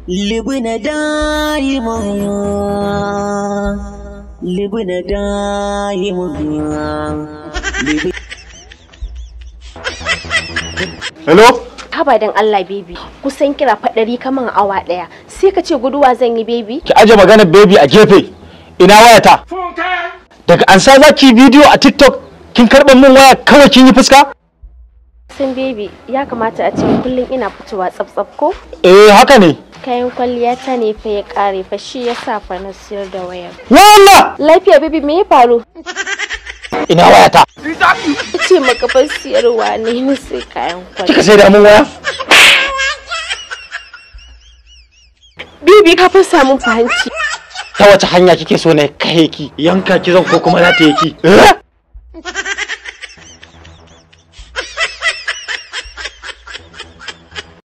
Libna daima, libna daima. Hello? Haba dan Allah baby, kusan kira faɗari kaman awa ɗaya. Sai ka ce guduwa zan yi baby? Ki aje maganar baby a gefe. Ina wayata? Daga an sa zaki bidiyo a TikTok, kin karɓar min waya kawai kin yi fuska? Sun baby, ya kamata a ce kullum ina fitowa tsaf-tsaf ko? Eh, haka ne. Kayan kwalliya ta ne fa ya kare fa, shi yasa fa na siyar da wayar. Wallah! Lafiya baby, me ya faru? Ina wayata? Ce maka fa siyarwa ne ni sai kayan kwalliya. Kika sai da mun waya? Baby, ka fa samu fahanci. Ta wace hanya kike so na kai ki? Yanka ki zan ko kuma na ta yi ki?